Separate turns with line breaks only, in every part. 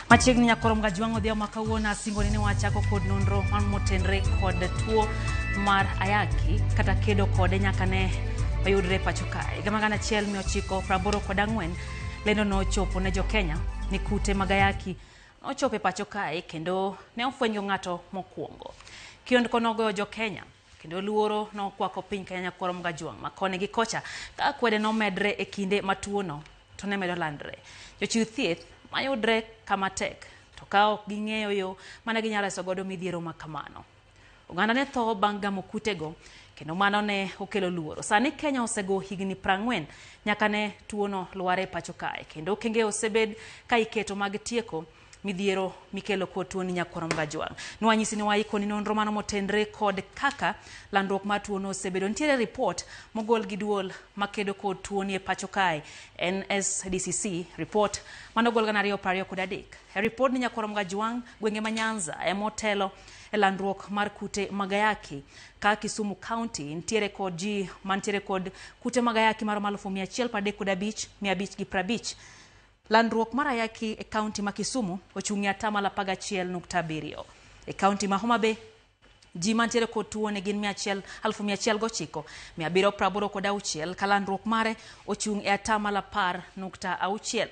Machiegni nyakoro Mgajwang' odhiambo ma kawuono asingoni ni wachako kod nonro man motenre kod tuo mar ayaki kata kedo kode nyaka ne oyudre pacho kae. Higa mar 1984 lendo nochopo ne jokenya ni kute mag ayaki nochopo e pacho kae kendo ne ofwenyo ng'ato mokwongo. Kiondko nogoyo jokenya kendo luoro nokwako piny Kenya nyakwaro Mgajwang' ma koni gi kocha ka akwede nomedre e kinde ma tuono to ne medo landre. Jochiw thieth mayudre kama tek to ka ok ging'eyo yo mane ginyalo reso godo midhiero ma kamano. Oganda ne tho bang' gamo kutego kendo mano ne okelo luoro. Sani Kenya osego higni 40 nyaka ne tuono lwar e pacho kae kendo okenge osebed ka iketo mag tieko midhiero mikelo kod tuoni nyakwaro Mgajwang'. Nwanyisi ni waikoni nonro mano motenre kod kaka landruok mar tuono osebedo. Nitiere ripot mogol gi duol makedo kod tuoni e pacho kae NSDCC report manogol 2023. E ripod ni nyakwaro Mgajwang' gwenge ma Nyanza emotelo e landruok mar kute mag ayaki ka Kisumu County nitiere kod ji mantiere kod kute mag ayaki maromo 135,550. Landruok mar ayaki e kaunti ma Kisumu ochung' e atamalo 11.7. E kaunti ma Homa Bay ji mantiere kod tuo ni gin 109,786 ka landruok mare ochung' e atamalo 10.6.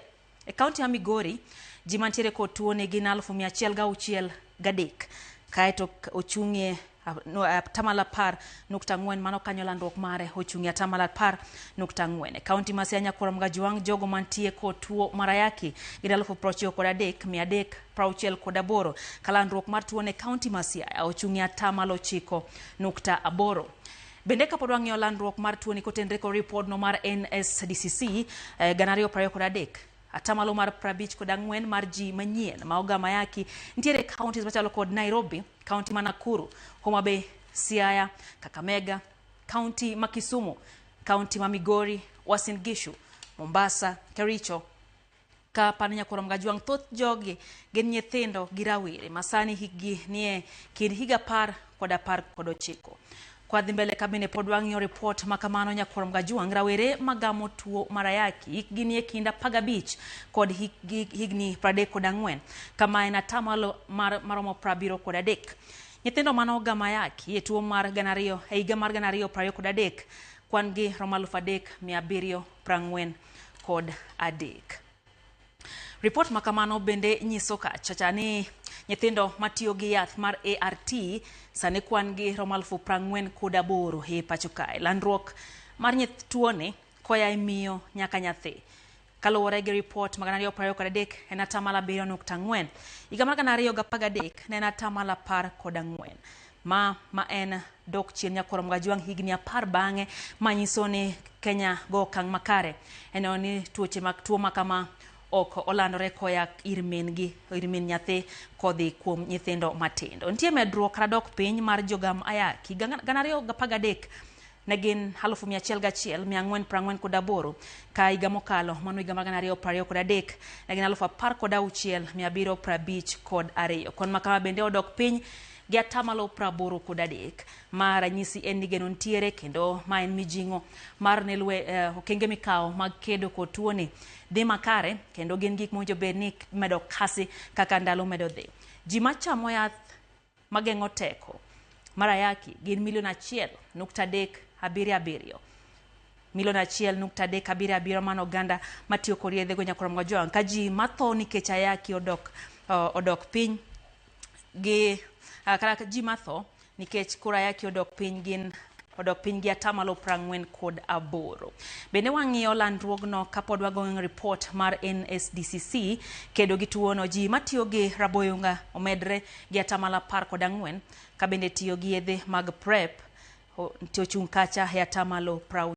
E kaunti ma Migori ji mantiere kod tuo ni gin 106,003 kaeto ochung' e atamalo 10.4 mano kanyo landruok mare ochung' e atamalo 10.4. E kaunti ma Siaya nyakwar Mgajwang' jogo mantie kod tuo mar ayaki gin 93,368 ka landruok mar tuo ne kaunti ma Siaya ochung' e atamalo 9.8. Bende kapod wang'iyo landruok mar tuoni kotenre kod ripodno mar NSDCC 2023 atamalo mar 54 mar ji manyien ma ogamo ayaki nitiere counties machalo kod Nairobi, kaunti ma Nakuru, Homa Bay, Siaya, Kakamega, kaunti ma Kisumu, kaunti ma Migori, Uasin Gishu, Mombasa, Kericho ka pan nyakwaro Mgajwang' thoth jogi gin nyithindo gi rawere ma sani hikgi nie kind higa 10 kod 19. Kwa dhi mbele ka bende pod wang'iyo ripot ma kamano nyakwaro Mgajwang' rawere magamo tuo mar ayaki hikgi nie kind 15 kod higni 34 kama en atamalo mar maromo 73. Nyithindo mane ogamo ayaki e tuo mar 2000 e higa mar 2023 kwan gi romo 3743. Ripot ma kamano bende nyiso kachacha ni nyithindo matiyo gi yath mar ART sani kwan gi romo 48,000 e pacho kae. Landruok mar tuoni koya e miyo nyaka nyathi. Kaluwore gi ripot mag 2023 en atamalo 7.4. Higa mar 2013 ne en atamalo 14. Ma en dok chien nyakwaro Mgajwang' higni 10 bang'e manyiso ni Kenya go okang' makare en ni tuoche mag tuo ma kama ok olandore koya ir min gi ir min nyathi kodhi kuom nyithindo matindo. Nitie medruok kata dok piny mar jogam ayaki 2013 ne gin 101,448 ka higa mokalo mano higa mar 2023 ne gin 16,752. Kwan ma kama bende odok piny gi atamalo 83 ma ranyisi en ni geno nitiere kendo ma en mijing'o mar ne okenge mikawo mag kedo kod tuoni dhi makare kendo gin gik mowinjo bed ni medo kasi kaka ndalo medo dhi. Ji machamo yath mageng'o teko mar ayaki gin milion 1.377. Milion 1.377 mano oganda matiyo kod yedhe go nyakwar Mgajwang' ka ji matho nikech ayaki odok piny gi kata ji matho nikech koro ayaki odok piny gin odok piny gi atamalo 48. Bende wang'iyo landruogno kapod wagoyo ripot mar NSDCC kedo gi tuono ji matiyo gi raboyunga omedre gi atamalo 14 ka bende tiyo gi yedhe mag PrEP ochung' kacha e atamalo 60.